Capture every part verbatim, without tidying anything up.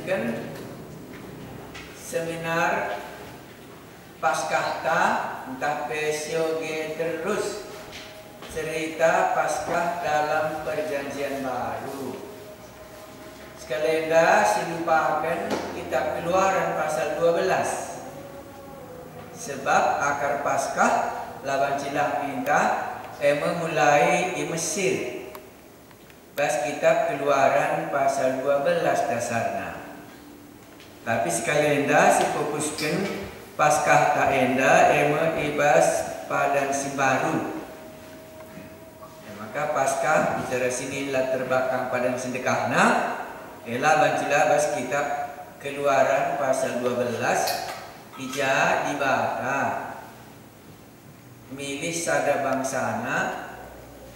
Ken seminar Paskahta ntah pe sioge terus cerita Paskah dalam Perjanjian Baru. Sekalenda silupaken kitab Keluaran pasal dua belas. Sebab akar Paskah la banci lah minta, e me mulai i Mesir. Bas kitab Keluaran pasal dua belas dasarna. Tapi sekalenda sifokusken Paskahta enda e me i bas Padan Simbaru. E maka Paskah bicara sinin la terbakang Padan Sindekahna, e la banci lah bas kitab Keluaran pasal dua belas, i ja Dibata milih sada bangsana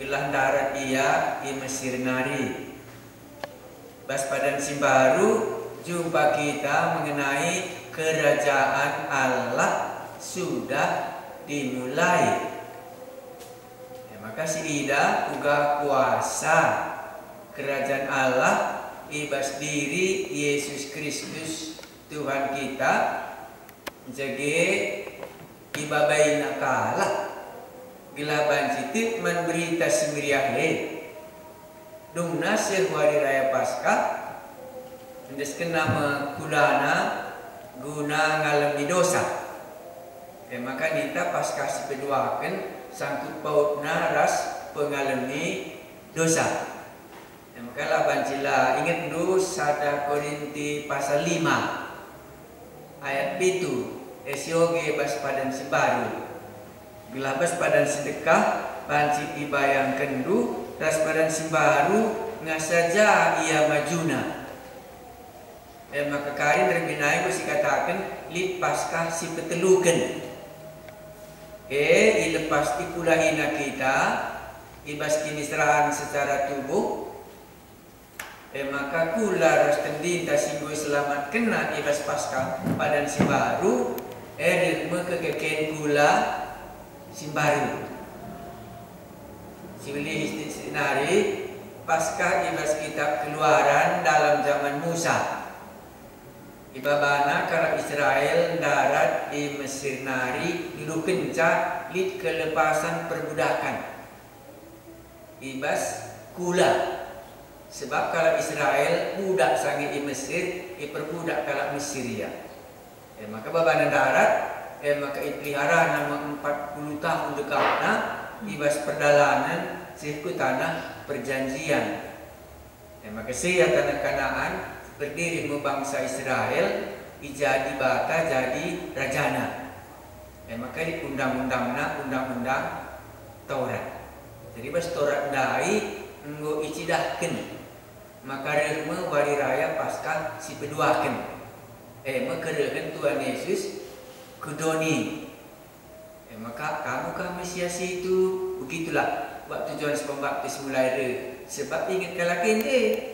gelah ndarat ia i Mesir nari. Bas Padan Simbaru jumpa kita mengenai Kerajaan Allah sudah dimulai. E maka siida uga kuasa Kerajaan Allah i bas diri Yesus Kristus Tuhan kita, jage ibabaina kalak gelah banci tek man Berita Si Meriah e. Dungna seh Wari Raya Paskah, endeskenna me kulana guna ngalemi dosa. E maka ninta Paskah sipeduaken sangkut pautna ras pengalemi dosa. E maka la banci la ingetndu sada Korinti pasal lima ayat pitu, e sioge bas Padan Simbaru. Gelah bas Padan Sindekah banci ibayangkenndu ras Padan Simbaru ngasa ja ia majuna. E maka karin erbinai enggo sikataken lit Paskah si peteluken. E, ilepas ikulahina kita i bas kiniseran secara tubuh. E maka kula ras tendinta si enggo iselamatkenna i bas Paskah Padan Simbaru, e reh me kekeken kula si mbaru. Siulihi sitik-sitik nari, Paskah i bas kitab Keluaran dalam zaman Musa. Ibabana kalak Israel ndarat i Mesir nari nuduhkenca lit kelepasan perbudakan i bas kula, sebab kalak Israel budak sange i Mesir, iperbudak kalak Mesir ia. E maka babana ndarat, e maka ipeliharana me empat puluh tahun dekahna i bas perdalanen seh ku taneh perjanjian. E maka seh ia taneh Kanaan, berdiri me bangsa Israel, i ja Dibata jadi rajana. E maka lit undang-undangna, undang-undang Taurat. Jadi bas Taurat ndai enggo icidahken maka reh me Wari Raya Paskah si peduaken, e me kerehen Tuhan Yesus ku doni. E maka, "Kamukah Mesias itu?" Begitulah waktu Johanes Pembaptis mulai reh, sebab inget kalak ende.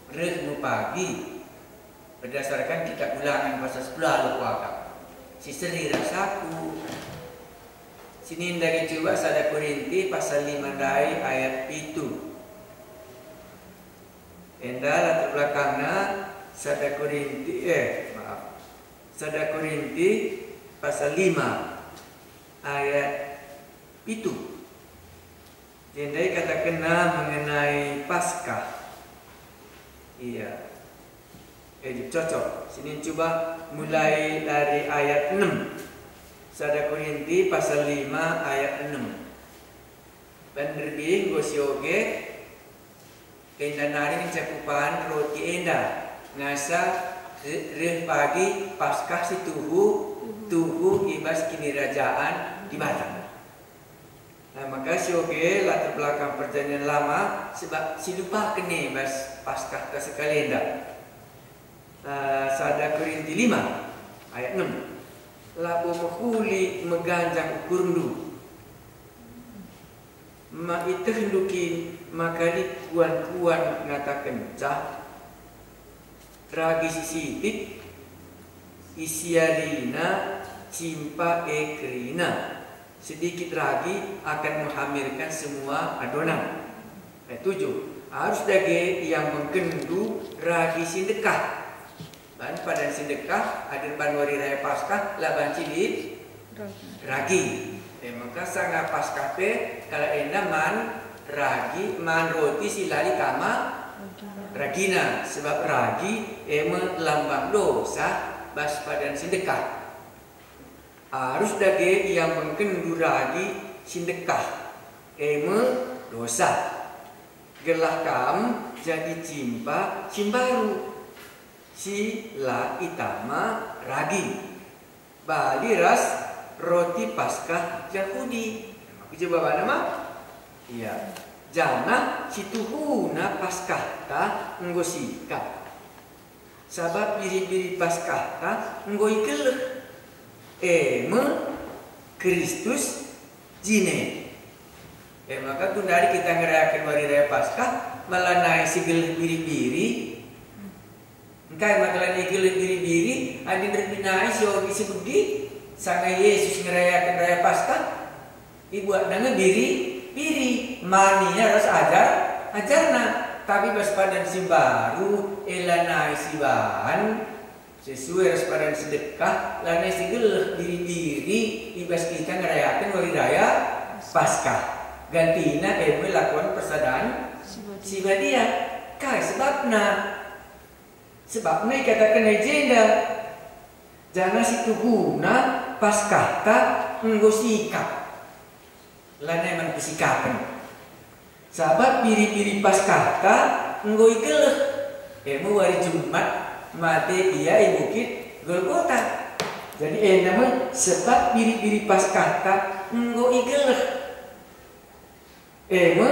Reh me pagi. Berdasarkan Kitab Ulangen pasal sepuluh alu kuakap, si seri rasaku. Sinin dage cuba sada Korinti pasal lima ndai ayat pitu. Enda latar belakangna sada Korinti, eh, maaf, sada Korinti pasal lima ayat pitu. Enda ikatakenna mengenai Paskah. Iya. Ejip cocok. Sinin cuba mulai dari ayat enem. Sada Korinti pasal lima ayat enem. Banderbi enggo sioge, enda nari ngenca kupan roti enda, ngasa re-, reh pagi Paskah si tuhu, tuhu i bas Kinirajan Dibata. Nah, maka sioge latar belakang Perjanjian Lama, sebab silupaken e bas Paskah ta sekalenda. Eh, sada Korinti lima ayat enem. Labo mehuli meganjang ukurndu. Ma ietehndu kin maka lit kuan-kuan ngatakenca? Ragi si sitik isiarina cimpa e kerina. Sedikit ragi akan menghamirkan semua adonan. Ayat tujuh, arus dage iambengkenndu ragi si ndekah. Bahan padan si ndekah, adi erban wari raya Paskah, la banci lit ragi. E maka sanga Paskah pe, kalak enda man ragi, man roti si la itama ragina, sebab ragi e me lambang dosa bas padan si ndekah. Arus dage iambengkenndu ragi si ndekah, e me dosa. Gelah kam jadi cimpa si mbaru, si la itama ragi, bali ras roti Paskah Jahudi. Ija baba ma? Ia. Janah situhuna Paskahta enggo sikap. Sabap biri-biri Paskahta enggo igeleh, e me Kristus jine. E maka gundari kita ngerayaken wari raya Paskah, ma lanai sigeleh biri-biri. Engkai maka lanai igeleh biri-biri? Adi nderbinai si ogi si begi, sanga Yesus ngerayaken raya Paskah, ibuatna nge biri-biri, manina ras ajar-ajarna. Tapi bas padan si mbaru, e lanai sibahan, sesuai ras padan si ndekah, lanai sigeleh biri-biri i bas kita ngerayaken wari raya Paskah. Gantina e me lakuan persadan si badia. Kai sebabna? Sebabna ikataken i jenda, janah situhuna Paskahta enggo sikap. Lanai man kesikapen. Sabap biri-biri Paskahta enggo igeleh, e me wari Jumat mate Ia i Bukit Golgota. Jadi enda me sebab biri-biri Paskahta enggo igeleh, e me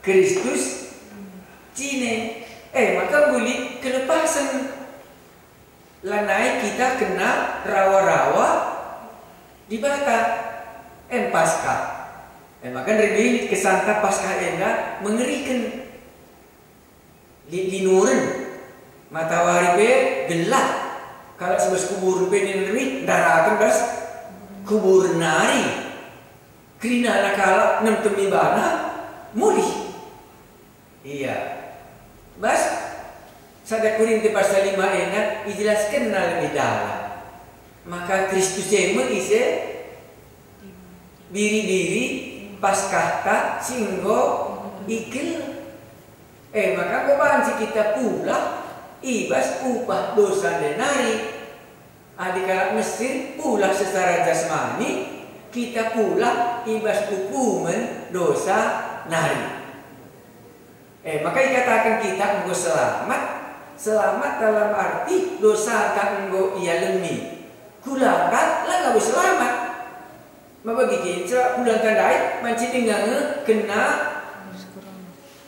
Kristus jine. E maka mbuli kelepasen. Lanai kita kena rawa-rawa Dibata. Em Paskah. E maka nderbinit kesanta Paskah enda mengeriken. Li-, linuren, matawari pe gelap. Kalak si bas kuburen pe nina nderbih, ndaraken bas kuburen nari. Kerinana kalak nemtemi bana, mulih. Ia. Bas, sada Korinti pasal lima enda ijelaskenna lebih dalam. Maka Kristus e me ise biri-biri Paskahta si enggo igel. E maka enggo banci kita pulah i bas upah dosa nari. Adi kalak Mesir pulah secara jasmani, kita pulah i bas ukumen dosa nari. E, maka ikataken kita enggo selamat. Selamat dalam arti dosata enggo ialemi. Kulanta la ngabo selamat. Maka bagi kenca kulanta ndai banci denga nge kena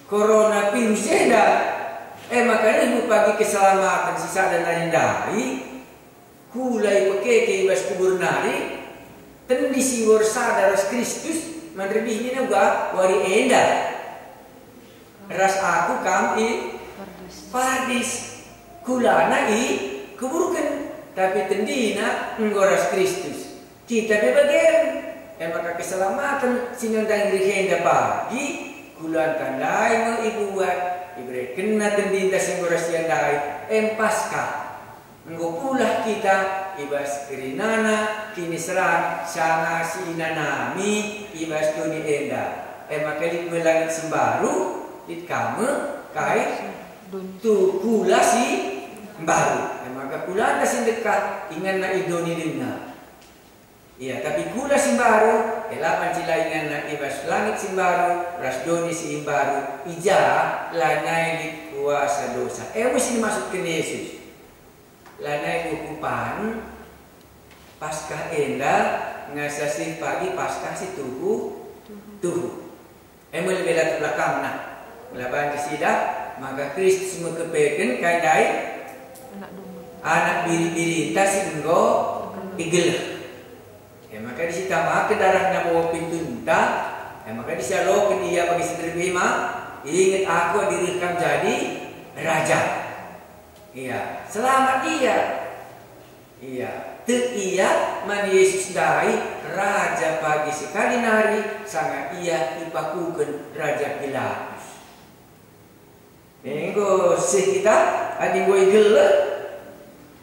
coronavirus enda. E, maka reh me pagi keselamaten si sada nari ndai. Kula ipekeke i bas kubur nari, tendi si enggo ersada ras Kristus, man nderbih nina uga wari enda. Ras aku kam i Pardis. Kulana ikuburken, tapi tendina enggo ras Kristus. Kita pe bagem. E maka keselamaten si nandangi reh enda pagi, kulanta ndai me ibuat, iberekenna tendinta si enggo ras ia ndai, em Paskah. Enggo pulah kita i bas kerinana kiniseran sanga si inanami i bas doni enda. E maka lit me langit si mbaru, lit ka me kai tu kula si mbaru. E maka kulanta si ndekah inganna i doni denga. Ia, tapi kula si mbaru, e la banci la inganna i bas langit si mbaru ras doni si mbaru, i ja lanai lit kuasa dosa. E me si imaksudken Yesus. Lanai kukupan Paskah enda ngasa seh pagi Paskah si tuhu-tuhu. E me lebe la tep lakangna. La banci sidah maka Kristus me kepeken kai ndai? Anak domba. Anak biri-birinta si enggo igeleh. E maka disitamaken darahna bawa pintunta. E maka disialoken ia bagi si nderbih ma, "Inget aku adi reh kam jadi raja." Ia, selamat ia. Ia, tek ia man Yesus ndai raja pagi sekali nari sanga ia ipakuken Raja Pilatus. Enggo seh kita adi enggo igeleh,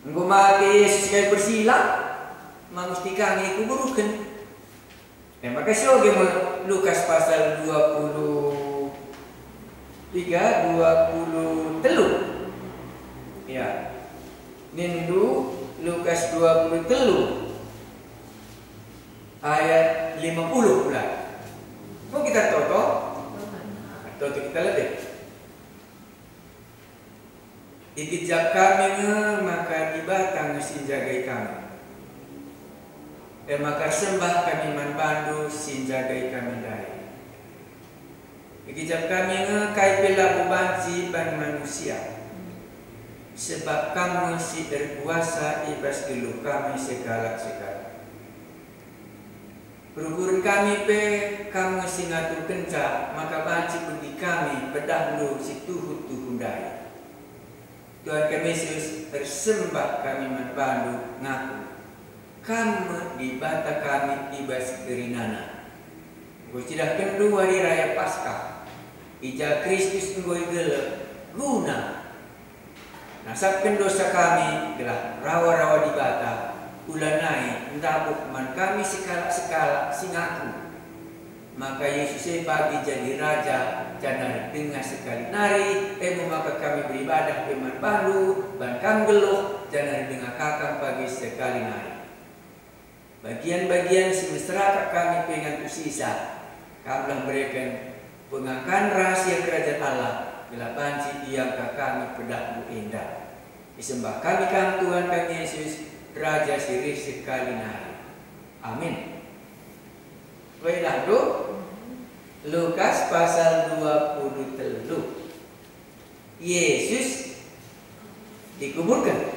Enggo mate Yesus i kayu persilang, ma musti ka nge ikuburken. E maka sioge me Lukas pasal dua puluh tiga, dua puluh telu. Ya. Nindu Lukas dua puluh telu ayat lima puluh pula. Mau kita toto? Toto kita lebih. Ikejap kami nge maka Dibata nge si njagai kami. E maka ersembah kami man bandu si njagai kami ndai. Ikejap kami nge kai pe labo banci ban manusia, sebab Kam nge si erkuasa i bas geluh kami sekalak-sekalak. Perukuren kami pe Kam nge si ngaturkenca maka banci begi kami pedahNdu si tuhu-tuhu ndai. Tuhan kami Yesus, ersembah kami man bandu ngaku, Kam me Dibata kami i bas kerinana. Enggo icidahkenNdu Wari Raya Paskah, i ja Kristus enggo igeleh guna nasapken dosa kami, gelah rawa-rawa Dibata ulanai ndabuh man kami sekalak-sekalak si ngaku maka Yesus e pagi jadi Raja, janah denga sekali nari, e me maka kami beribadah pe man bandu, ban Kam nggeluh, janah denga kakang pagi sekali nari. Bagian-bagian si mesera kap kami pe ngantus sisa, Kamlah mereken pengangkan rahasia Kerajan Allah, gelah banci iangka kami pedahNdu enda. Isembah kami Kam, Tuhan kami Yesus, Raja si reh sekali nari. Amin. Wedahndu, Lukas pasal dua puluh telu. Yesus dikuburken.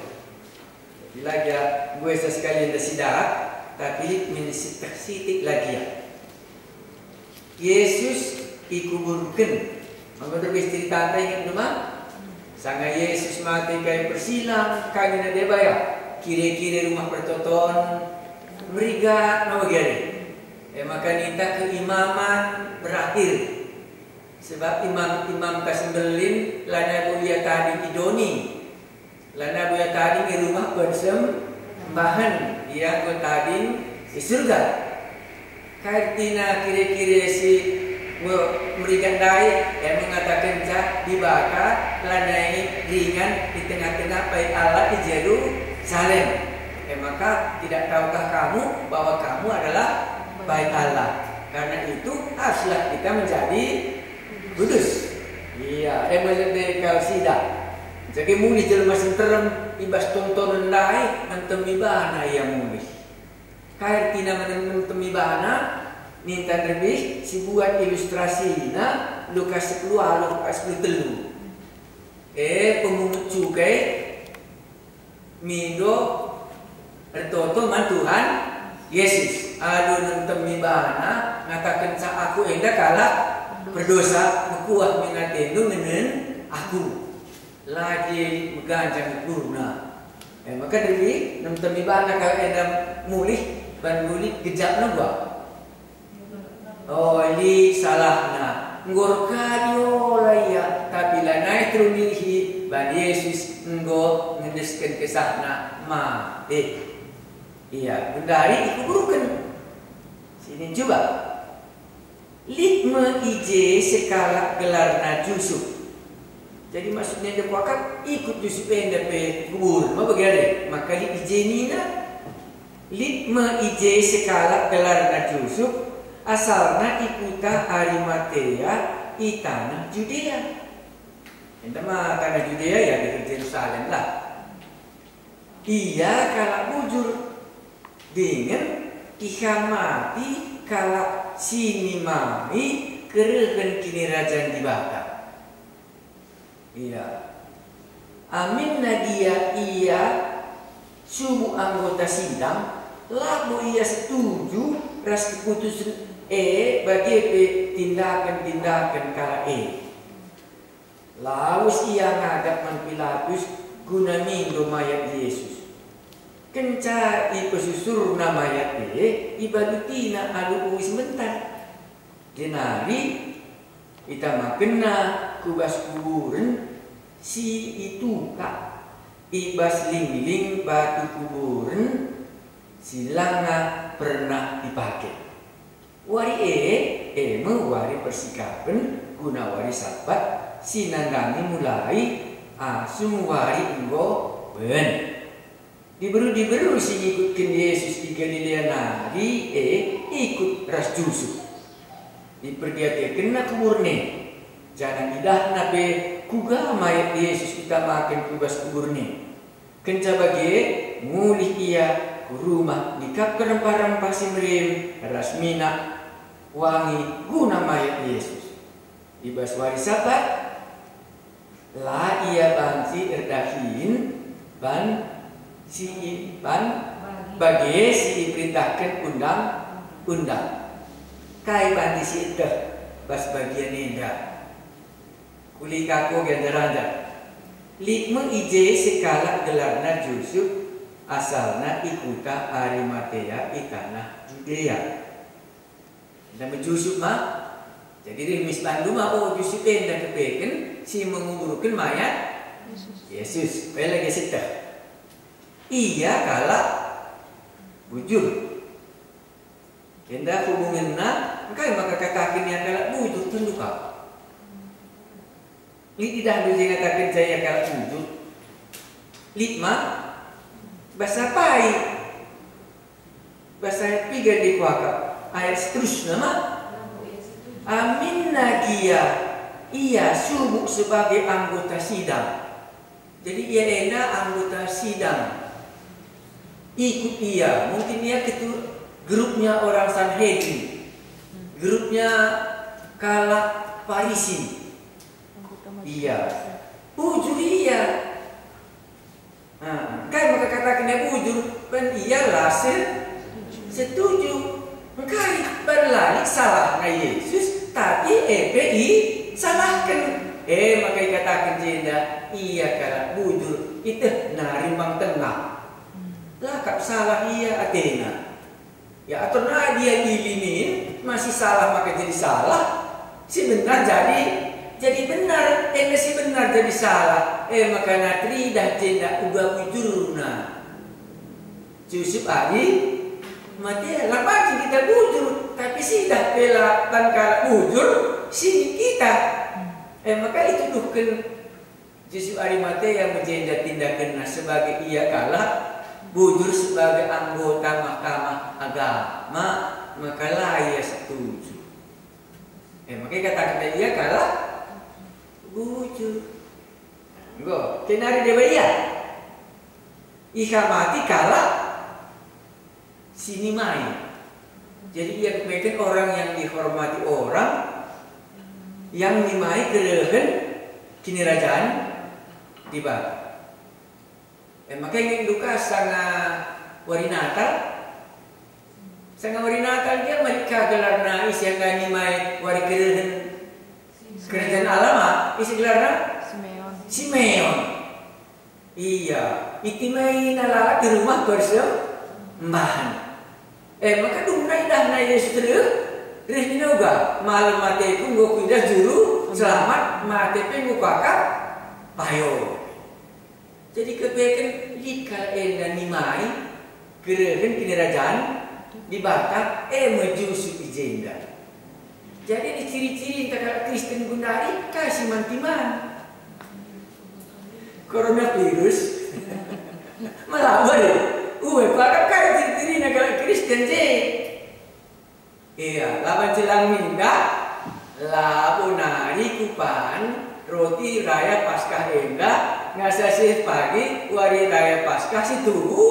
Jadi lagi ya, gue sekalian dah sidak, tapi lit min sitik-sitik lagi ya. Yesus ikuburken. Maka terus cerita anta inget rumah? Sanga Yesus mate kayu persilang, kagina deba ya? Kire-kire rumah pertoton merigat, nama gari? E maka ninta keimaman berakhir. Sebab imam-imam ka si mbelin lanai bo ia tading i doni, lanai bo ia tading i rumah persembahen, ia enggo tading i surga. Kai ertina kire-kire si me-, merigat ndai? E mengatakenca Dibata lanai ringan i tengah-tengah Bait Allah i Jerusalem. E maka, tidak tahukah kamu bahwa kamu adalah Bait Allah? Karena itu, haruslah kita menjadi kudus. Iya, e me lebe kal sidah. Jadi mulih jelma si nterem i bas tontonen ndai, nentem ibana ia mulih. Kai ertina man nentem ibana? Ninta ndai si buat ilustrasina Lukas sepuluh waluh ayat sepuluh telu. E, pemungut cukai mindo ertoto man Tuhan Yesus. Alu nentem ibana ngatakenca, "Aku enda kalak perdosa, mekuah min atendu ngenen aku." Lagi meganjang ukurna. E maka diri nentem ibana kalak enda mulih, ban mulih gejapna gua. Oh, lit salahna. Enggo erkadi ola ia, tapi lanai terulihi, ban Yesus enggo ngendesken kesahna mate. Ia, genduari ikuburken. Sini coba. Lit me i je sekalak gelarna Jusup. Jadi maksudna enda kuakap, ikut Jusup enda pe kubur, ma bage ate? Maka lit i je nina, lit me i je sekalak gelarna Jusup, asalna i kuta Arimatea i taneh Judea. Enda ma taneh Judea ya, dekat Jerusalem lah. Ia kalak bujur, dingen ihamati kalak si nimai kerehen Kinirajan Dibata. Ia. Aminna gia ia subuk anggota sidang, labo ia setuju ras keputusen e bage pe tindaken-tindaken kalak e. Lawes ia ngadap man Pilatus guna mindo mayat Jesus. Kenca ipesusurna mayat e, ibalutina alu uis mentar. Jenari itamakenna ku bas kuburen si itukak. I bas lingling batu kuburen si langa pernah ipake. Wari e, e me wari persikapen guna wari Sabat si nandangi mulai asum wari enggo ben. Diberu-diberu si ngikutken Yesus i Galilea nari e ikut ras Jusup. Iperdiatekenna kuburna, janah idahna pe kuga mayat Yesus itamaken ku bas kuburna. Kenca bage, mulih ia ku rumah nikapken rempah-rempah si merim ras minak wangi guna mayat Yesus. I bas wari Sabat, la ia banci erdahin ban si i-, ban bage si iperintahken undang-undang. Kai banci sieteh bas bagian enda? Kuli ka ku ganjar-anjar. Lit me i je sekalak gelarna Jusup, asalna i kuta Arimatea i tanah Judea. Enda me Jusup ma. Jadi reh mis bandu ma, oh, Jusup enda kepeken si menguburken mayat Yesus. Yesus. Pela ge sieteh. Ia kalak bujur. Enda hubungenna, engkai maka kataken ia kalak bujur? Tentu kap. Lit idahndu je ngatakenca ia kalak bujur? Lit ma? Bas apai? Bas ayat piga nari kuakap? Ayat seterusna ma? Aminna gia ia subuk sebagai anggota sidang. Jadi ia enda anggota sidang. Ikut ia, mungkin ia ketua grupnya orang Sanhedrin, grupnya kalak Parisi. Ia bujur ia. Nah, engkai maka kataken ia bujur? Ban ia la se-, setuju. Engkai ban la lit salahna Yesus, tapi e pe isalahken. E maka ikataken jenda, ia kalak bujur, ietehna rimbang tengah. La kap salah ia atena. Ya, atur nai dia dili min, masih salah maka jadi salah, si benar jadi, jadi benar, enda si benar jadi salah. E maka na teridah jenda uga bujurna Jusup Arimatea. La banci kita bujur, tapi sidah pe la ban kalak bujur, si kita. E maka ituduhken Jusup Arimatea me jenda tindakenna sebagai ia kalak bujur, sebagai anggota Mahkamah Agama, maka la ia setuju. E maka ikatakenna ia kalak bujur. Enggo, kenari deba ia ihamati kalak si nimai. Jadi ia kepeken orang yang dihormati orang, yang nimai kerehen Kinirajan Dibata. E maka ingetndu ka sanga wari Natal? Sanga wari Natal gia mari ka gelarna ise enggo nimai wari kerehen Kerajaan Allah ma, ise gelarna? Simeon. Simeon. Ia, itimaina lalap i rumah persembahen. E maka dumna idahna Yesus reh, reh nina uga, "Malem ateku enggo kuidah Juru Selamat, mate pe enggo kuakap payo." Jadi kepeken lit kalak enda nimai kerehen Kinirajan Dibata, e me Jusup i jenda. Jadi adi ciri-cirinta kalak Kristen genduari, kai si man timan? Coronavirus. Melabo deh. Ue, kuakap kai ciri-cirina kalak Kristen je. Ia, la banci lang mindah, labo nari kupan roti raya Paskah enda, ngasa seh pagi wari raya Paskah si tuhu,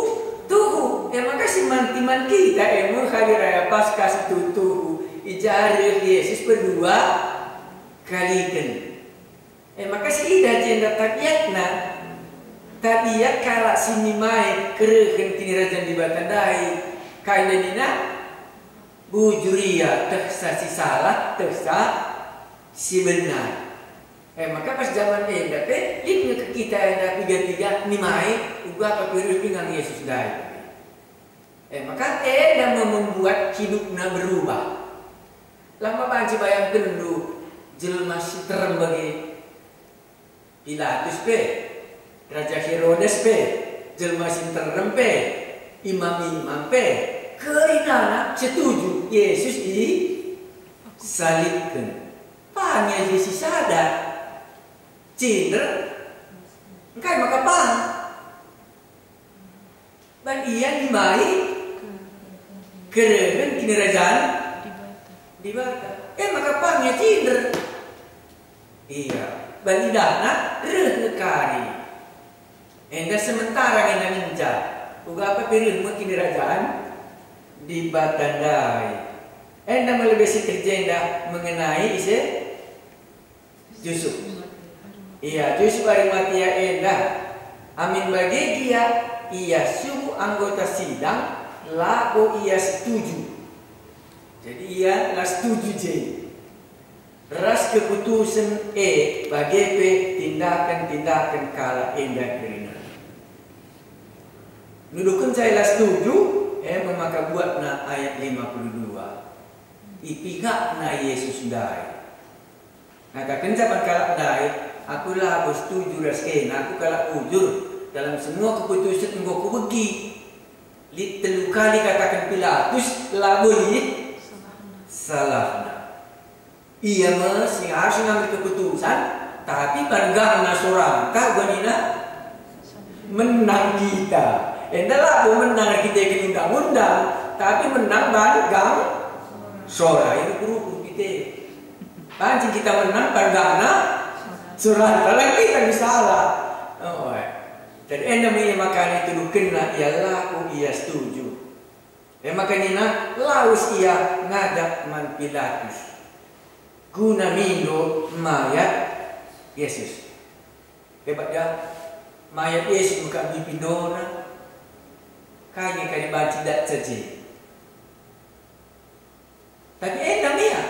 tuhu. E maka si man timan kita e me hari raya Paskah si tuhu-tuhu, i ja reh Yesus pedua kaliken. E maka si idah jenda tabiatna, tabiat kalak si nimai kerehen Kinirajan Dibata ndai. Kai nina? Bujur ia, tehsa si salah, tehsa si benar. E maka pas jaman enda pe, lit nge kita enda piga-piga nimai uga pe reh ingan Yesus ndai. E maka enda me membuat hidupna berubah. Lama banci bayangkenndu jelma si terem bage Pilatus pe. Raja Herodes pe, jelma si nterem pe, imam-imam pe, kerinana setuju Yesus isalibken. Pang ia jadi si sada. Cinder, engkai maka pang? Ban ia nimai kerehen Kinirajan Dibata. E maka pang ia cinder. Ia, ban idahna reh nge kari. Enda sementara nge ngenca, uga pe reh me Kinirajan Dibata ndai. Enda me lebe si terjenda mengenai ise? Jusup. Ia, Jusup Arimatia enda. Amin bage gia, ia suruh anggota sidang labo ia setuju. Jadi ia la setuju je ras keputusen e, bage pe tindaken-tindaken kalak enda kerina. Nuduhken saya la setuju, e me maka buatna ayat lima puluh dua. Ipihakna Yesus ndai. Ngatakenca man kalak ndai, "Aku labo setuju ras kena, aku kalak bujur. Dalam semua keputusen enggo kubegi." Lit telu kali kataken Pilatus, labo lit salahna. Ia me si harus ngambil keputusan, tapi banggahna soranta uga nina, menang kita. Enda labo menang erkiteken undang-undang, tapi menang banggah sora. Ini rukur-rukur kita. Banci kita menang banggahna sora, dalam kita misalna. Oh, eh. Jadi enda me makana ituduhkenna ia labo ia setuju. E maka nina, lawes ia ngadap man Pilatus guna mindo mayat Yesus. Hebat ya, mayat Yesus maka ipindona. Kai nge kari banci datca je? Tapi enda me ia.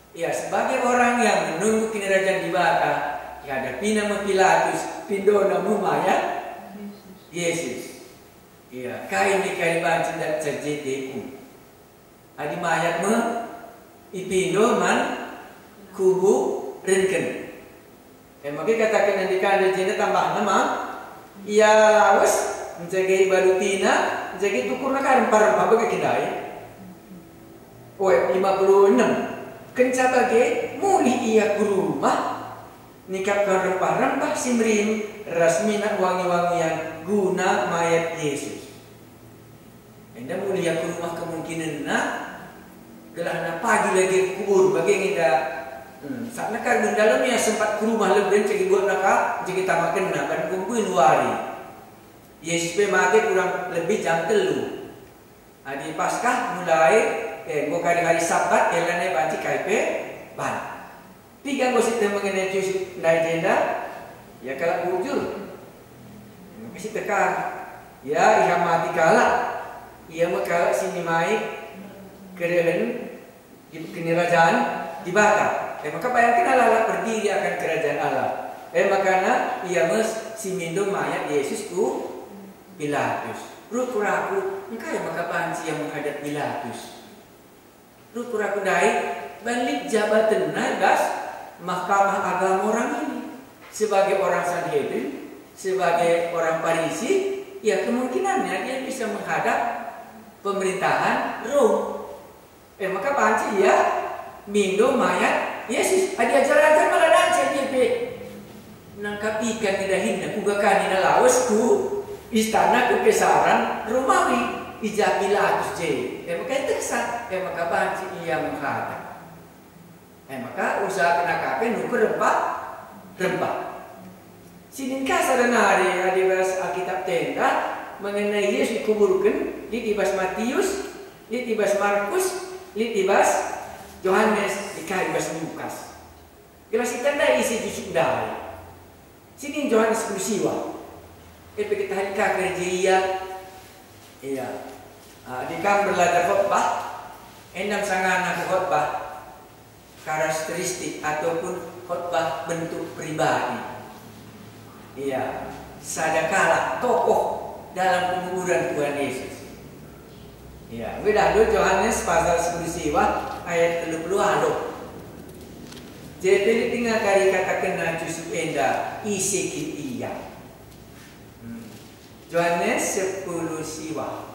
Ia, sebagai orang yang menunggu Kinirajan Dibata, ihadapina me Pilatus, pindona me mayat Yesus. Ia, kai nge kari banci datca je teku? Adi mayat me ipindo man kuburenken. E maka kataken ndai kande jenda tambahna ma, ia lawes, njage ibalutina, njage tukurna ka rempah-rempah bage kin ndai. Oe, lima puluh enam. Kenca bage, mulih ia ku rumah, nikapken rempah-rempah si merim ras minak wangi-wangian guna mayat Yesus. Enda mulih ia ku rumah kemungkinenna, gelahna pagi lagi kubur, bage nge enda, hmm, sabap kari ndai ia sempat ku rumah lebe, jadi buatna ka, jadi tamakenna, ban enggo mbue wari. Yesus pe mate kurang lebih jam telu. Adi Paskah mulai, eh, enggo kari hari Sabat, e lanai banci kai pe ban. Piga enggo sieteh mengenai Jusup ndai jenda? Ia kalak bujur. Maka sieteh ka. Ia ihamati kalak. Ia me kalak si nimai kerehen di Kinirajan Dibata. E maka bayangken Allah la berdiri akan kerajaan Allah. E makana ia me si mindo mayat Yesus ku Pilatus. Rukur aku, engkai maka banci ia menghadap Pilatus? Rukur aku ndai, ban lit jabatenna i bas Mahkamah Agama orang ini. Sebagai orang Sanhedrin, sebagai orang Parisi, ya kemungkinannya dia bisa menghadap pemerintahan Rom. E maka banci ia mindo mayat Yesus. Adi ajar-ajar malah dancek dia pe. Nangkap ikan idahinna, kuga ka nina lawes ku istana kekesaran Romawi, i ja Pilatus je. E maka iteksa, e maka banci ia menghadap. E maka usahaken ka pe nukur rempah-rempah. Sinin ka sada nari adi bas Alkitab tenda mengenai Yesus ikuburken, lit i bas Matius, lit i bas Markus, lit i bas Johanes, lit ka i bas Lukas. Gelah sitandai ise Jusup ndai. Sinin Johanes Pendusiwa. E pe ketahen ka kerja ia. Ia. Ah, adi kam belajar khotbah, enda sangana ku khotbah. Karakteristik ataupun khotbah bentuk pribadi. Ia, sada kalak tokoh dalam penguburan Tuhan Yesus. Ia, ngedah do Johanes pasal sepuluh siwa ayat telu puluh waluh. Jadi lit denga kari katakenna Jusup enda, ise kin ia? Johanes sepuluh siwah.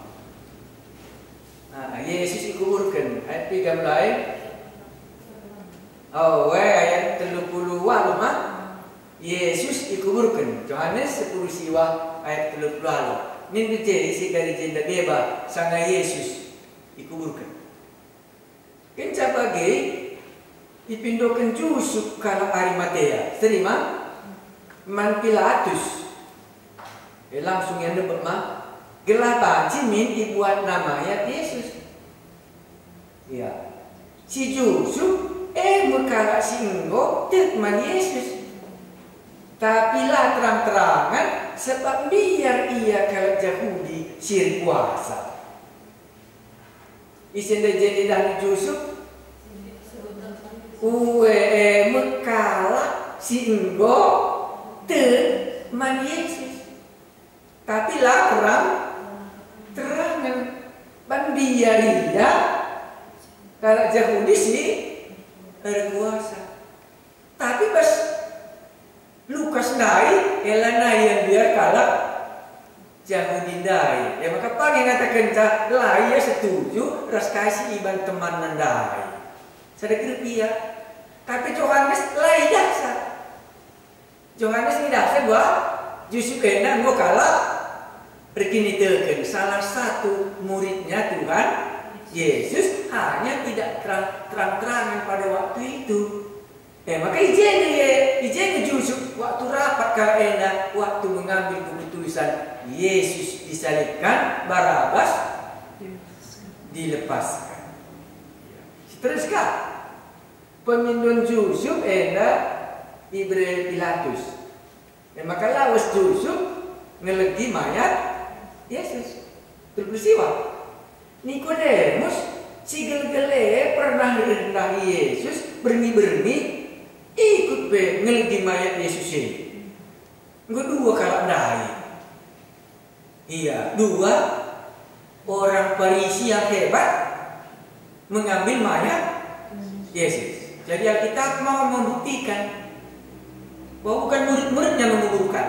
Ah, Yesus ikuburken. Ayat piga mulai? Oh, we, ayat telu puluh waluh, ha? Yesus ikuburken. Johanes sepuluh siwah ayat telu puluh waluh. Nindu je isi kari jenda deba sanga Yesus ikuburken. Kenca bage, ipindoken Jusup kalak Arimatea, terima man Pilatus. E, langsung ia ndebek ma, gelah banci min ibuatna mayat Yesus. Ya. Si Jusup e me kalak si enggo tek man Yesus. Tapi la terang-terangen, sebab mbiar ia kalak Jahudi si erkuasa. Ise ndai je idah Jusup? Ue e me kalak si enggo tek man Yesus. Tapi la terang-terangen. Ban mbiar ia kalak Jahudi si erkuasa. Tapi bas Lukas ndai, e lanai ia mbiar kalak Jahudi ndai. E maka pagi ngatakenca la ia setuju ras kai si iban temanna ndai. Sada grup ia. Tapi Johanes la idahsa. Johanes idahsa bahwa Jusup enda enggo kalak erkiniteken, salah satu muridnya Tuhan Yesus, hanya tidak terang, terang-terangan pada waktu itu. E maka i je nge, i je nge Jusup waktu rapat kalak enda, waktu mengambil keputusan Yesus disalibkan, Barabas dilepaskan. Terus ka, pemindon Jusup enda ibere Pilatus. E maka lawes Jusup ngelegi mayat Yesus. Telu puluh siwah. Nikodemus, si gelgel e pernah reh ndahi Yesus berngi-berngi, ikut pe ngelegi mayat Yesus e. Enggo dua kalak ndai. Iya, dua orang Parisi yang hebat mengambil mayat Yesus. Jadi Alkitab mau membuktikan bahwa bukan murid-muridnya menguburkan,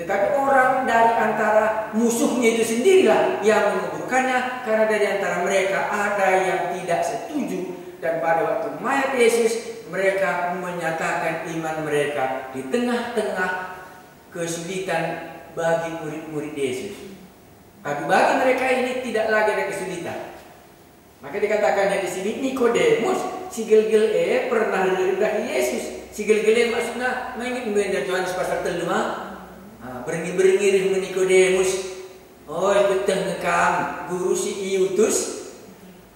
tetapi orang dari antara musuhnya itu sendirilah yang menguburkannya, karena dari antara mereka ada yang tidak setuju, dan pada waktu mayat Yesus, mereka menyatakan iman mereka di tengah-tengah kesulitan bagi murid-murid Yesus. Tapi bagi mereka ini tidak lagi ada kesulitan. Maka dikatakannya di sini, Nikodemus, si gelgel e pernah reh ndahi Yesus. Si gelgel e maksudna, menginget mbe Johanes pasal telu, ah? Ah, berngi-berngi reh me Nikodemus. Oi, beteh nge kam, guru si iutus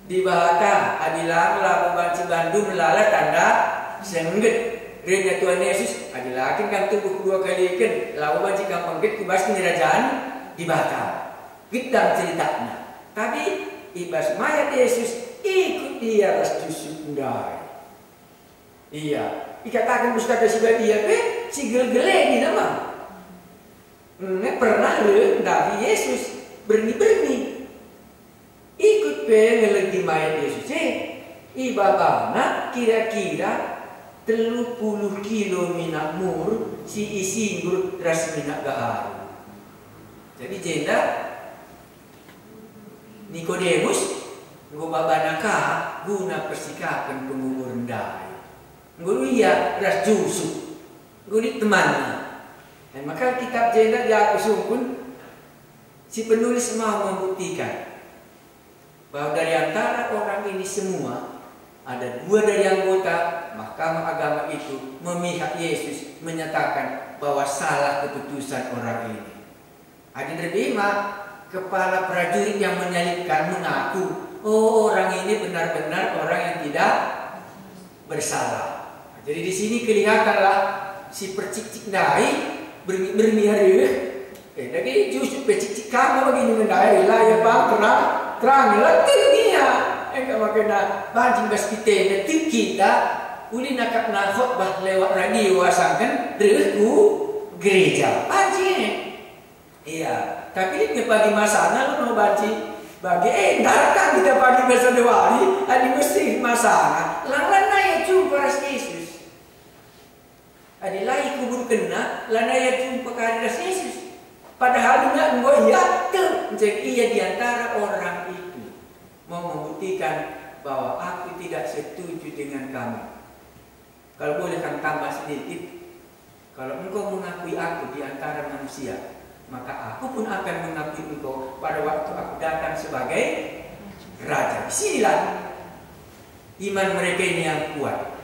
Dibata, adi lang labo banci bandu melala tanda sengget. Rehna Tuhan Yesus, adi la kin kam tubuh kedua kaliken, labo banci kam pengget ku bas Kinirajan Dibata. Gedang ceritana. Tapi i bas mayat Yesus, ikut ia ras Jusup ndai. Iya, ikataken Pustaka Si Badia pe, si gelgel e nina ma. Nge pernah reh ndahi Yesus, berngi-berngi. Ikut pe ngelegi mayat Yesus e, ibabana kira-kira telu puluh kilo minak mur si isinggur ras minak gaharu. Jadi jenda Nikodemus enggo babana ka guna persikapen pengubur ndai. Enggo ia ras Jusup, enggo lit temanna. E maka kitab jenda diaku sungkun si penulis mau membuktikan bahwa dari antara orang ini semua, ada dua dari anggota Mahkamah Agama itu memihak Yesus, menyatakan bahwa salah keputusan orang ini. Adi nderbima, kepala prajurit yang menyalibkan mengaku, "Oh, orang ini benar-benar orang yang tidak bersalah." Jadi di sini kelihatanlah si percikcik ndai berngi-berngi reh. Eh, dage Jusup pe cikcik kama bagi nina ndai, la ia paham terang, terang, la tek ia. Engka makana banci bas kita, tek kita, uli nakapna khotbah lewat radio asangken reh ku gereja. Banci. Iya, tapi lit nge pagi masana labo banci bage, eh, ndarkan kita pagi basa dewari, adi mesti masana, lang lanai ia jumpa ras Yesus. Adi la ikuburkenna, lanai ia jumpa kari ras Yesus. Padahal denga enggo ia tek, jadi ia di antara orang itu mau membuktikan bahwa aku tidak setuju dengan kamu. Kalau boleh kami tambah sedikit, kalau engkau mengakui aku di antara manusia, maka aku pun akan mengakui engkau pada waktu aku datang sebagai raja. Di sinilah iman mereka ini yang kuat.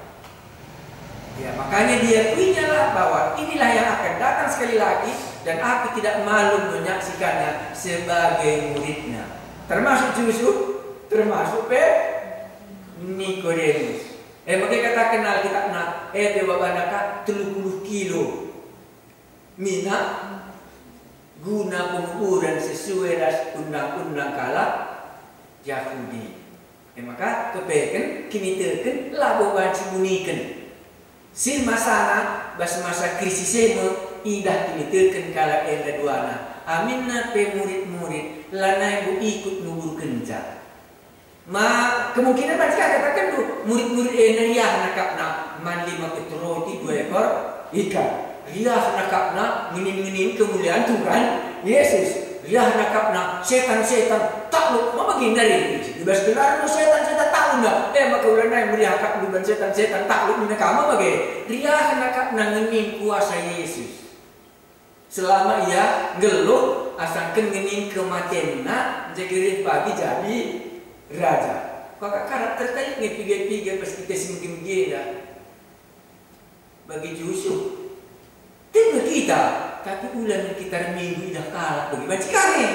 Ya, makanya diakuinyalah bahwa inilah yang akan datang sekali lagi, dan aku tidak malu menyaksikannya sebagai muridnya. Termasuk Yusuf, termasuk pe Nikodemus. Eh, maka kataken Alkitab, nah, eh, pe babana ka telu puluh kilo mina guna penguburan sesuai ras undang-undang kalak Jahudi. E maka kepeken kiniteken labo banci buniken. Sin masana bas masa krisis e me idah kiniteken kalak enda duana. Aminna pe murid-murid lanai enggo ikut nguburkenca. Ma, kemungkinan banci ka katakenndu, murid-murid e neriah nakapna man lima ketup roti dua ekor ikan. Riah nakapna ngenin-ngenin kemulian Tuhan Yesus. Riah nakapna setan-setan takluk, ma bagi ndari. Di bas gelarndu setan-setan takluk nda. E maka ulanai meriah akapndu ban setan-setan takluk nina ka ma bage. Riah nakapna ngenin kuasa Yesus. Selama ia nggeluh asangken ngenin kematenna, jadi reh pagi jadi raja. Kuakap karakter tadi nge piga-piga pas kita si mege-mege enda. Bagi Yusuf, tengah kita, tapi ulan kita reminggu idah kalak bagi banci kare.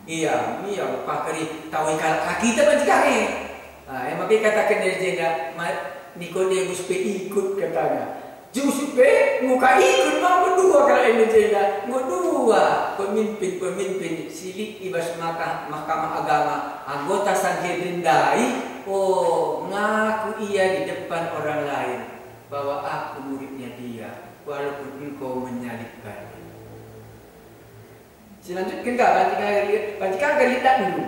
Iya, iya, pakari tawi kalak ka kita banci kare. Ah, yang maka katakan dari jenda, ma-, Nikodemus pe ikut katanya. Yusuf pe enggo ka ikut maka dua kalak enda jenda, enggo dua pemimpin-pemimpin si lit i bas maka-, Mahkamah Agama, anggota Sanhedrin ndai, oh, ngaku ia di depan orang lain bahwa aku muridnya dia, walaupun engkau menyalibkannya. Silanjutken ka, banci ka, banci ka lidatndu.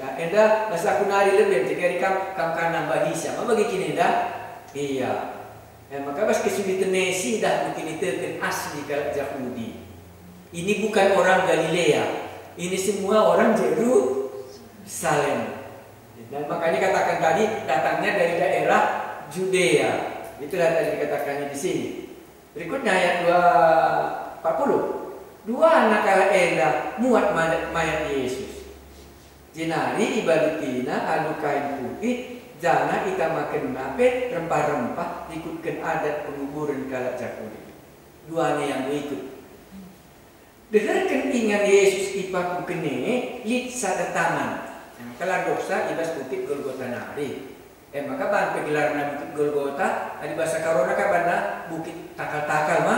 Ya, enda bas aku nari leben, jadi kam, kam ka nambahisa. Ma bagi kin enda? Iya. E maka bas kesuliten e sidah mungkin iteken asli kalak Jahudi. Ini bukan orang Galilea. Ini semua orang Jerusalem. Dan makanya katakan tadi, datangnya dari daerah Judea. Itulah tadi dikatakannya di sini. Berikutnya ayat dua, empat puluh. Dua anak kalak enda muat mayat, mayat Yesus. Jenari ibalutina alu kain putih, janah itamakenna pe rempah-rempah rikutken adat penguburen kalak Jahudi. Duana yang ikut. Deherken ingan Yesus ipakuken e, lit sada taman. Yang kala dosa i bas Bukit Golgota nari. E maka banci pe gelarna Bukit Golgota, adi basa Karona ka banna Bukit Takal-takal ma?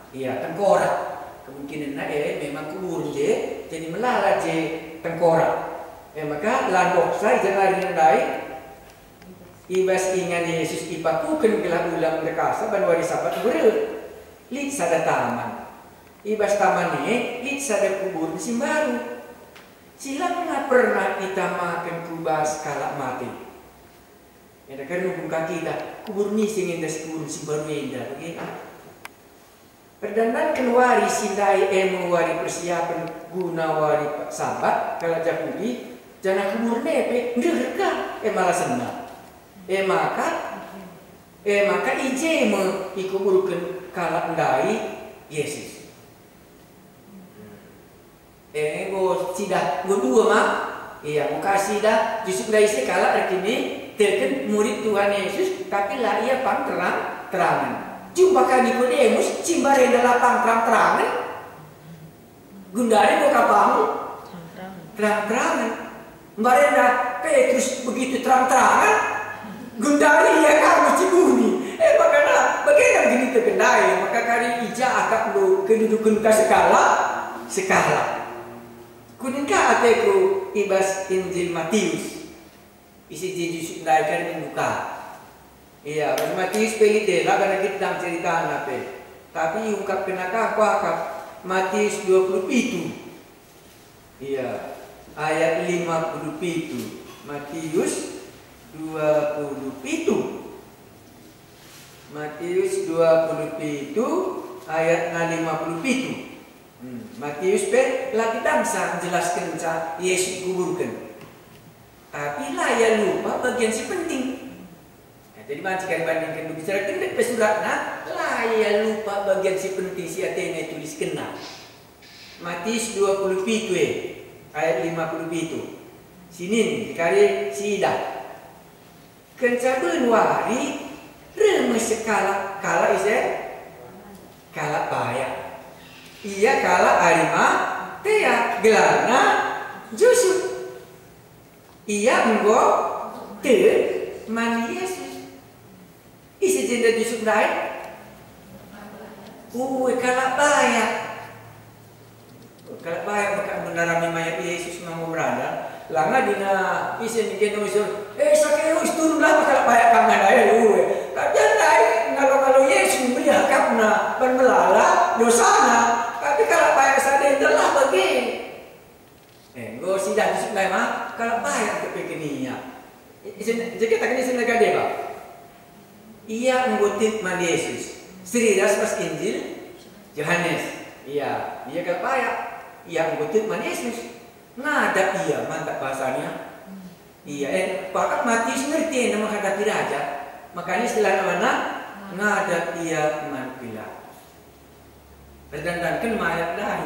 Iya, tengkorak. Kemungkinenna e memang kuburen je, jadi melala je tengkorak. E maka la dosa i janari ndai. I bas ingan Yesus ipakuken gelah ulang ndekahsa ban wari Sabat bereh. Lit sada taman. I bas taman e lit sada kuburen si mbaru, si langa pernah itamaken ku bas kalak mate. Enda kernepken ka kita, kuburen ise nge enda si kuburen si mbaru enda, bage ka? Erdandanken wari si ndai e me wari persiapen guna wari Sabat kalak Jahudi, janah kuburen e pe ndeher ka, e ma alasenna. E maka, e maka i je me ikuburken kalak ndai Yesus. E, enggo sidah, enggo dua ma. Ia, enggo ka sidah, Yusuf ndai ise kalak erkini teken murid Tuhan Yesus, tapi la ia pang terang-terangen. Jumpa ka Nikodemus, si mbarenda la pang terang-terangen. Gundari enggo ka pang terang-terangen. Mbarenda Petrus begitu terang-terangen, gundari ia ka me cibuni. E, makana, bagenda gini tekendai, maka kari i ja akapndu kedudukenta sekalak, sekalak. Kuning ka ateku i bas Injil Matius. Isi Jesus ndai kari minggu ka. Iya, bas Matius pe lit e, la bana gitang ceritana pe. Tapi iungkapkenna ka kuakap Matius dua puluh pitu. Iya, ayat lima puluh pitu. Matius dua puluh pitu. Matius dua puluh pitu ayat na lima puluh pitu. Hmm. Matius pe la kin ndai njelaskenca Yesus ikuburken. Tapi la ia lupa bagian si penting. Nah, jadi banci kari bandingken bicara gendek pe suratna, la ia lupa bagian si penting si atena ituliskenna. Matius dua puluh pitu e, ayat lima puluh pitu. Sinin kari siidah. Kenca ben wari, reh me sekalak kalak ise? Kalak bayak. Ia kalak Arimatea, gelarna Jusup. Ia enggo tek man Yesus. Ise jenda Jusup ndai? Ue, kalak bayak. Kalak bayak maka mendarami mayat Yesus manggo merada. Langa dina ise nike nusur, "Eh, Sakeus, turunlah, kalak bayak kam ndai." Ue. Tapi ndai ngalo-ngalo Yesus meriah akapna, ban melala dosana. Tapi kalak bayak sada enda la bage. Eh, enggo sidah Jusup ndai ma, kalak bayak kepeken ia. I-, isen-, je kataken isen dage ba. Ia enggo tek man Yesus. Seri ras bas Injil Johanes. Ia, ia kalak bayak. Ia enggo tek man Yesus. Ngadap ia, mantap bahasanya. Ia, eh, pakat Matius ngerti enda menghadapi raja. Makanya istilahna mana? Ngadap ia man Pilatus. Erdandanken mayat ndai.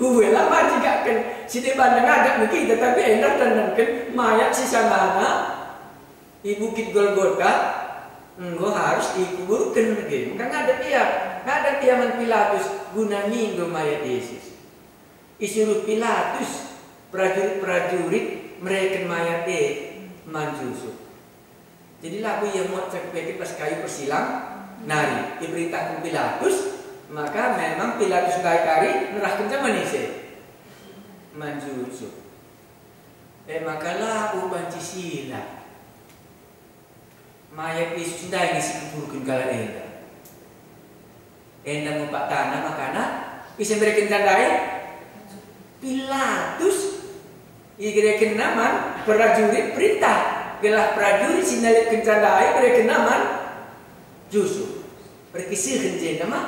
Ue, la banci gakken si deban ngadap me kita, tapi enda erdandanken mayat si sangana i Bukit Golgota enggo harus ikuburken nge. Maka ngadap ia, ngadap ia man Pilatus guna mindo mayat Yesus. Isuruh Pilatus perajurit-perajurit mereken mayat e man Jusup. Jadi labo ia muat cakepeken bas kayu persilang nari. Iperintahken Pilatus, maka memang Pilatus ndai kari nerahkenca man ise? Man Jusup. E maka labo banci silang. Mayat Yesus ndai nge si kuburken kalak enda. Enda me faktana makana ise mberekenca ndai? Pilatus. Iberekenna man perajurit perintah, gelah perajurit si nalihkenca ndai iberekenna man Jusup. Perkisehen jenda ma.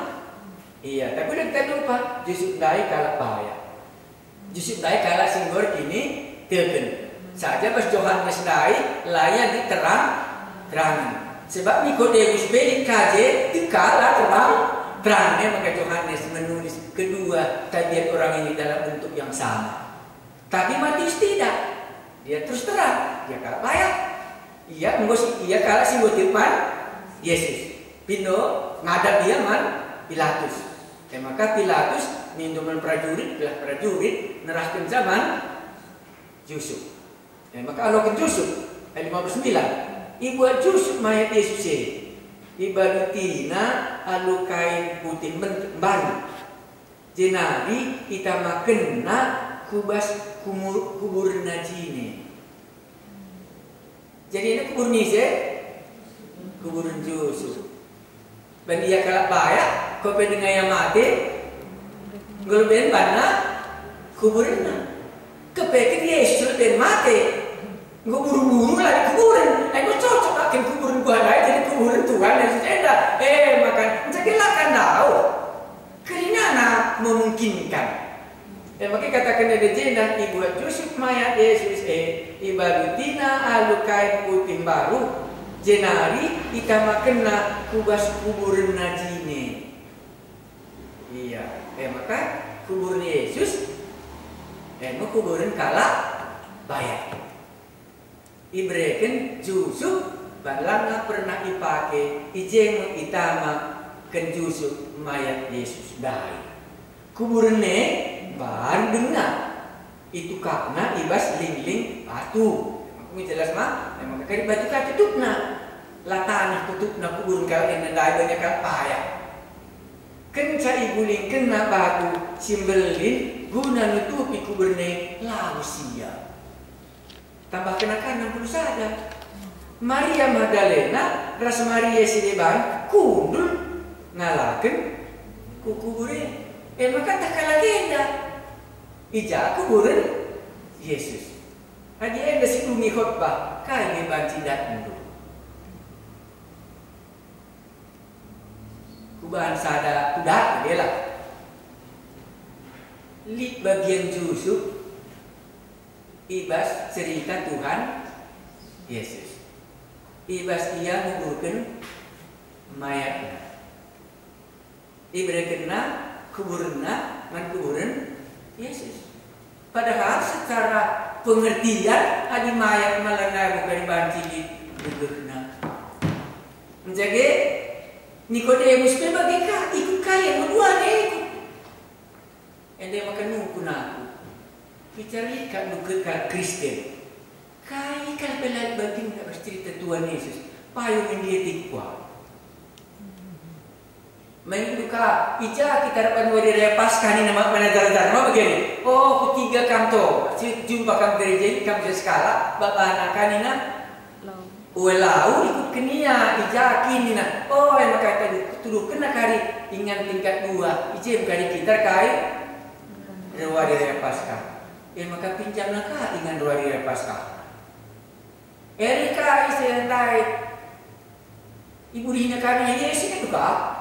Ia, tapi la kita lupa, Jusup ndai kalak bayak. Jusup ndai kalak si enggo erkiniteken. Saja bas Johanes ndai la ia lit terang-terangen. Sebab Nikodemus pe lit ka je, tek ka la terang-terangen, e maka Johanes menulis kedua tabiat orang ini dalam bentuk yang sama. Tapi Matius tidak. Dia terus terang, dia kalak bayak. Ia enggo si, ia kalak si enggo tek man Yesus. Pindo ngadap ia man Pilatus. E maka Pilatus mindo man perajurit, gelah perajurit nerahkenca man Jusup. E maka aloken Jusup, ayat lima puluh sembilan, ibuat Jusup mayat Yesus e, ibalutina alu kain putih men-, mbaru, jenari itamakenna ku bas kumur-, kuburna jine. Jadi enda kuburen ise? Kuburen Jusup. Ban ia kalak bayak, ko pe denga ia mate, enggo leben banna kuburenna. Kepeken Yesus leben mate, enggo buru-buru la lit kuburen. Enggo cocok kin kuburen ku ndai jadi kuburen Tuhan Yesus enda. E maka, nca kin la ka ndauh. Kerinana memungkinkan. E maka ikataken enda jenda, ibuat Jusup mayat Yesus e, ibalutina alu kain putih mbaru, jenari itamakenna ku bas kuburenna jine. Ia, e maka kuburen Yesus, e me kuburen kalak bayak. Ibereken Jusup, ban langa pernah ipake, i je me itamaken Jusup mayat Yesus ndai. Kuburen e mbaru denga, itukakna i bas lingling batu. Aku jelas ma, memang kari batu ka tutupna. La taneh tutupna kuburen kalak enda ndai banyak kalak bayak. Kenca igulingkenna batu si mbelin guna nutupi kuburen e, lawes ia. Tambahken akar enam puluh sada. Maria Magdalena ras Maria si deban kundul ngalaken ku kubur e. E maka tah kalak enda, i ja kuburen Yesus. Adi enda si dungi khotbah, kai nge banci idatndu? Kubahan sada kudat, bela. Lit bagian Jusup i bas cerita Tuhan Yesus. I bas ia nguburken mayatna. Iberekenna kuburenna man kuburen Yesus. Padahal secara pengertian, adi mayat malanai bukan banci lit gegehna. Njage Nikodemus pe bage ka, ikut kai e meguana ikut. Enda maka nungkun aku, bicara lit kap nungkun kalak Kristen. Kai kal pe la bagin bas cerita Tuhan Yesus, payo nge ndia tiku aku. Main duka, i ja kita depan wari raya Paskah nina ma-, mana jar-jar ma bagin. Oh, kutiga kam to, si jumpa kam gereja i, kam sekalak, babana ka nina. Lau. Ue lau ikutken ia, i ja kin nina, "Oh, e maka tuduh, tuduhkenna kari ingan tingkat dua, i je me kari kita kai rewari raya Paskah." E maka pinjamna ka ingan rewari raya Paskah. Eri ka ise ndai. Iburihina kari Yesus itu ka.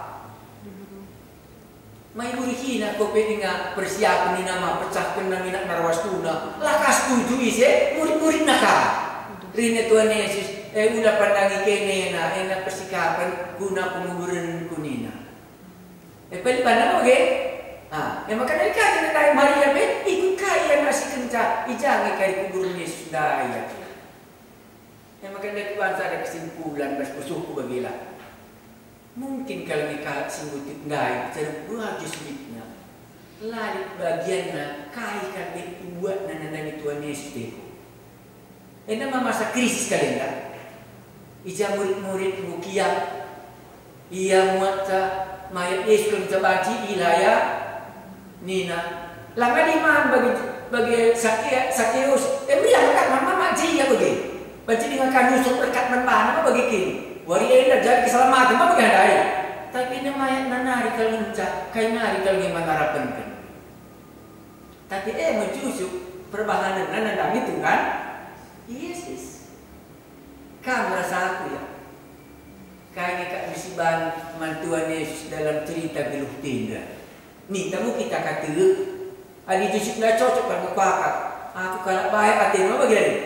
Mai burihina ko pe denga persiapen nina ma pecahkenna minak narwastuna. La ka setuju ise, murid-muridna ka. Rina Tuhan Yesus, e, ula pandangi kenena, ena persikapen guna penguburenku nina. E, pelipanna bage. Ah, e maka dari kaja ndai Maria pe, ikut kai ia nasikenca, i ja nge kari kuburen Yesus ndai ia. E maka ndai kubanca ada kesimpulan bas pusuhku bagila. Mungkin kal nge kalak si mbutik ndai, cara bage sulitna. La lit bagianna kai kal pe ibuatna nandangi Tuhan Yesus teku. Enda ma masa krisis kal enda. I ja murid-murid enggo kiap. Ia muatca mayat Yesus kal ngenca banci ilaya, nina, "La ngadi man bagi, bagi Sake-, Sakeus, e meriah man man, man, man, ia bagi. Banci denga ka nusur berkat man bana ma bagi kin. Wari enda jadi keselamaten ma bagi ndai." Tapi enda mayatna nari kal ngenca, kai nari kal nge man narapenken. Tapi e me Jusup perbahanenna nandangi Tuhan Yesus. Kam rasa aku, ya? Kai nge kap misiban man Tuhan Yesus dalam cerita geluh tinda. Ninta mu kita katek, adi Jusup la cocok kan kuakap. Aku kalak bayak ate ma bagi adi.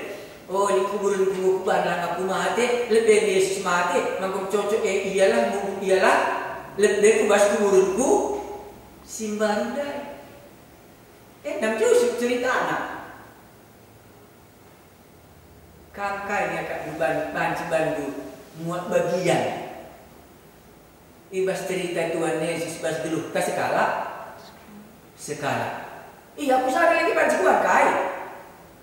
Oh, di kuburen ku kuban lah aku mate, lebe Yesus mate, mangkum cocok e ialah, mubuk ialah, lebe ku bas kuburenku, si mbaru ndai. Endam Jusup ceritana. Kam kai nge kap ban-, banci bandu muat bagian i bas cerita Tuhan Yesus bas geluhta sekalak? Sekalak. Iya, aku sada lagi banci kuat kai.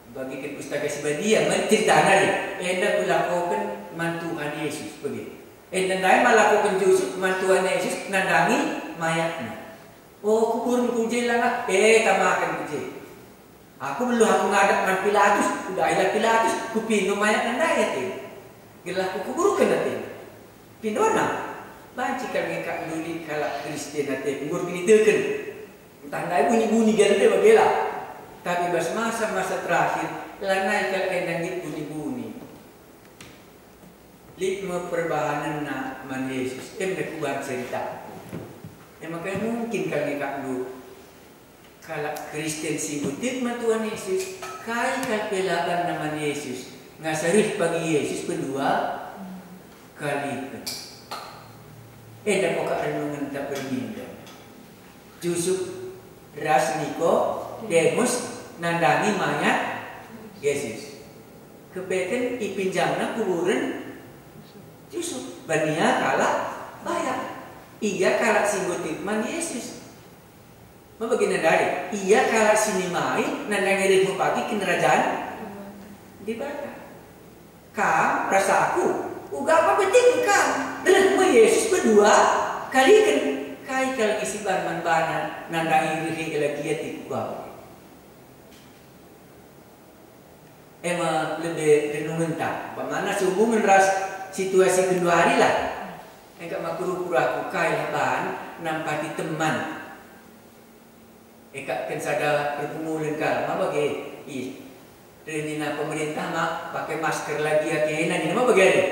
Bagiken Pustaka Si Badia, mari ceritana deh. Enda kulakoken man Tuhan Yesus, bagi. Enda ndai ma lakoken Jusup man Tuhan Yesus nandangi mayatna. Oh, kuburen ku je langa, eh, tamaken ku je. Aku beluh aku ngadap man Pilatus, kudahilah Pilatus, kupindo mayatna ndai ateku. Gelah kukuburken ateku. Pindona, banci kal nge kap nduli kalak Kristen ateku, enggo erkiniteken. Ntah ndai buni-buni gel pe bagela. Tapi bas masa-masa terakhir, lanai kal enda nggit buni-buni. Lit me perbahanenna man Yesus, enda kuban ceritaku. E maka mungkin kal nge kap nduli. Kalak Kristen si mbutik man Tuhan Yesus, kai kal pe labanna man Yesus, ngasa reh pagi Yesus pendua kaliken. Enda pokak renungenta perminda. Jusup ras Nikodemus nandangi mayat Yesus. Kepeken ipinjamna kuburen Jusup, ban ia kalak bayak. Ia kalak si mbutik man Yesus. Ma bagi nandangi, ia kalak si nimai nandangi reh me pagi Kinirajan Dibata. Kam ras aku, uga apa penting kam, reh me Yesus bedua kaliken, kai kal ngisiban man bana nandangi reh e lagi ia tipu aku. E me lebe renungenta, umpamana sehubungen ras situasi genduari lah. Engka ma kuru-kuru aku kai lah ban nampati teman. Engka ken sada pergumulen kalak, ma bage i. Reh nina pemerintah ma pake masker lagi atena nina, ma bage adi.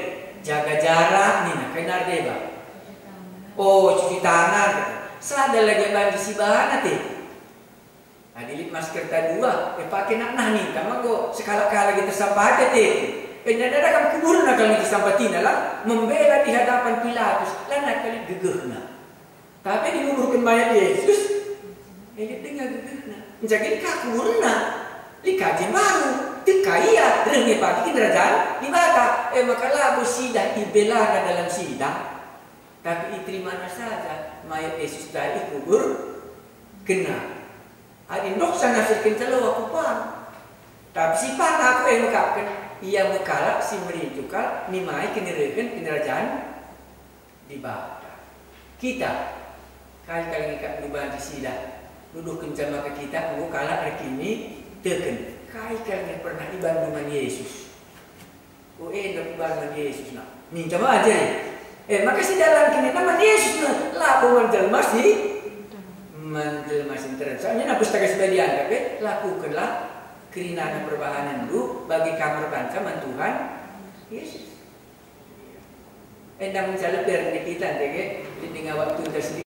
Jaga jarak nina, kai nari deba. Oh, cuci tangan. Sada lagi banci sibana te. Masker ta dua, e pake nak nah ninta manggo sekalak-kalak kita sampati te. E nada kam kuburna kal nge sampatina la membela di hadapan Pilatus, la nak kali gegehna. Tapi dikuburken mayat Yesus, e lit denga gegehna. Njagin ka kuburna, lit ka je mbaru, teka ia, reh nge pagi Kinirajan Dibata. E maka labo sidah ibelana dalam sidang, tapi iterimana saja mayat Yesus ndai ikubur kena. Adi ndoksa nafsirken calo aku pang. Tapi si pang aku e mekapken, ia me kalak si merincu kal nimai kinireken Kinirajan Dibata. Kita, kai kal nge kap banci sidah nuduhkenca maka kita enggo kalak erkiniteken. Kai kal nge pernah ibandu man Yesus? Oh, enda kubahan man Yesus, nah. Ninta ma aja, ya. Eh, maka si dalan kini man Yesus, nah. Labo man jelma si, man jelma si nterem. Soalnya na Pustaka Si Badia, tapi lakukenlah kerinana perbahanenndu bagi kam erbanca man Tuhan Yesus. Enda mencari biar kita, dege, di tengah waktu tersendiri.